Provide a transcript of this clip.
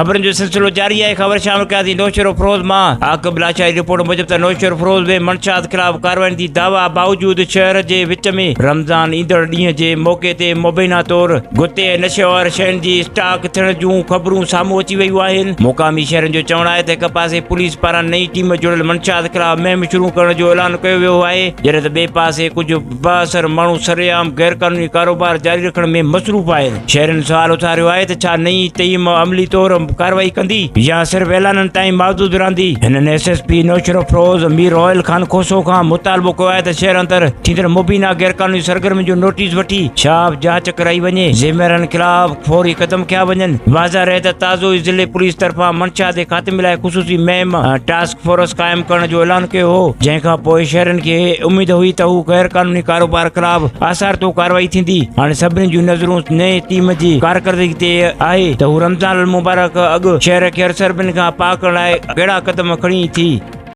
خبرن جو سلسلو جاري آهي، خبر شامل ڪياسين نوشهروفيروز مان، عاقب لاشاري رپورٽ موجب ته نوشهروفيروز ۾ منشيات خلاف ڪارروائين جي دعويٰ باوجود شهر جي وچ ۾ رمضان ايندڙ ڏينهن جي موقعي تي مبينا طور گتي ۽ نشي آور شين جي اسٽاڪ ٿيڻ جون خبرون سامهون اچي ويون آهن. مقامي شهرين جو چوڻ آهي ته هڪ پاسي پوليس پاران نئين ٽيم جوڙيل منشيات خلاف مهم شروع ڪرڻ جو اعلان ڪيو ويو آهي جڏهن ته ٻئي پاسي ڪجهه بااثر ماڻهو سرعام غيرقانوني ڪاروبار جاري رکڻ ۾ مصروف آهن. شهرين سوال اٿاريو آهي ته ڇا نئين ٽيم عملي طور ڪارروائي ڪندي يا صرف اعلانن تائين محدود رهندي؟ هنن S S P Naushahro Feroze Mir Rohal Khan Khoso کان مطالبو ڪيو آهي ته شهر اندر ٿيندڙ مبينا غيرقانوني سرگرمين جو نوٽيس وٺي شفاف جاچ ڪرائي وڃي، ذميوارن خلاف فوري قدم کنيا وڃن. واضح رهي ته تازو ئي ضلعي پوليس طرفان منشيات جي خاتمي لاء خصوصي مهم ٽاسڪ فورس قائم ڪرڻ جو اعلان ڪيو هو، جنهن کان پوء شهرين کي اميد هئي ته هو غيرقانوني ڪاروبار خلاف اثرائتو ڪارروائي ٿيندي. هاڻي سڀني جون نظرون نئين ٽيم جي ڪارڪردگي تي آهي ته هو رمضان المبارڪ اڳ شهر کي سرگرمين کان پاڪ ڪرڻ لاء ڪهڙا قدم کڻي ٿي.